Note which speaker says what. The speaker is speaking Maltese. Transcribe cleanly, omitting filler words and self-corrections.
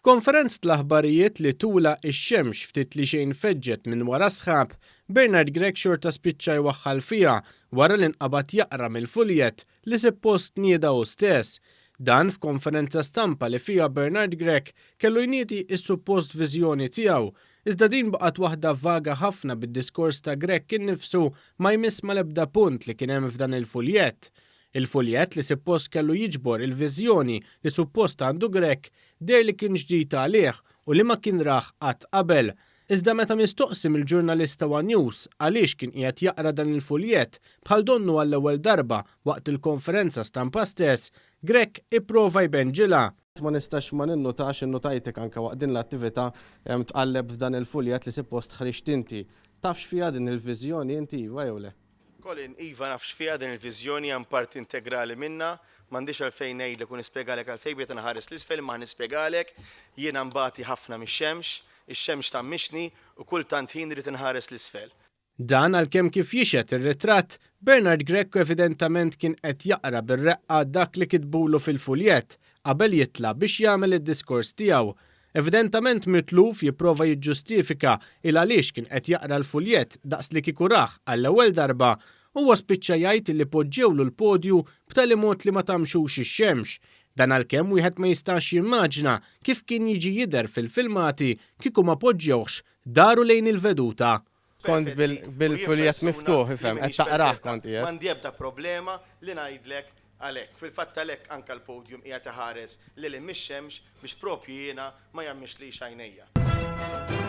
Speaker 1: F'konferenza tal-aħbarijiet li tulha x-xemx ftit li xejn feġġet minn wara s-sħab, Bernard Grech xorta spiċċa jwaħħal fiha wara li nqabad jaqra mill-fuljett li sippost nieda hu stess. Dan f'konferenza stampa li fiha Bernard Grech kellu jniedi s-suppost viżjoni tiegħu. Iżda din baqgħet waħda vaga ħafna bid-diskors ta' Grech innifsu ma jmiss mal-ebda punt li kien hemm f'dan il-fuljett. Il-fuljett li sippost kellu jiġbor il-viżjoni li suppost għandu Grech deher li kien ġdid għalih u li ma kien rah qatt qabel. Iżda meta mistoqsi mill-ġurnalist ta' one News għaliex kien qiegħed jaqra dan il-fuljett bħal donnu għall-ewwel darba waqt il-konferenza stampa stess, Grech ipprova jbenġilha.
Speaker 2: Ma nistax ma ninnutax, innutajtek anke waqt din l-attività tqalleb f'dan il-fuljett li sippost ħriġt inti. Taf x'fiha din il-viżjoni inti, iva jew le?
Speaker 3: Colin, Iva naf x'fiha din il-viżjoni, hemm parti integrali minnha, m'għandix għalfejn ngħidlek u nispjegalek għalfejn bdejt inħares 'l isfel imma ħa nispjegalek, jiena nbati ħafna mix-xemx, ix-xemx tgħammixni u kull tant ħin irrid inħares 'l isfel.
Speaker 1: Dan għalkemm kif jixhed ir-ritratt, Bernard Grech evidentament kien qed jaqra bir-reqqa dak li kitbulu fil-fuljett qabel jitla' biex jagħmel id-diskors tiegħu. Evidentament mitluf jipprova jiġġustifika il għaliex kien qed jaqra l-fuljett daqs li kieku rah għall-ewwel darba, huwa spiċċa jgħid li poġġewlu l-podju b'tali mod li ma tgħammxux ix-xemx. Dan għalkemm wieħed ma jistax jimmaġina kif kien jiġi jidher fil-filmati kieku ma poġġewhx daru lejn il-veduta.
Speaker 2: Kont bil-fuljett miftuħ, ifhem, qed taqrah kont qiegħed.
Speaker 3: M'għandi ebda problema li ngħidlek għalhekk. Fil-fatt għalhekk anke l-podium qiegħed iħares lil hinn mix-xemx biex propju jiena ma jgħammixlix għajnejja.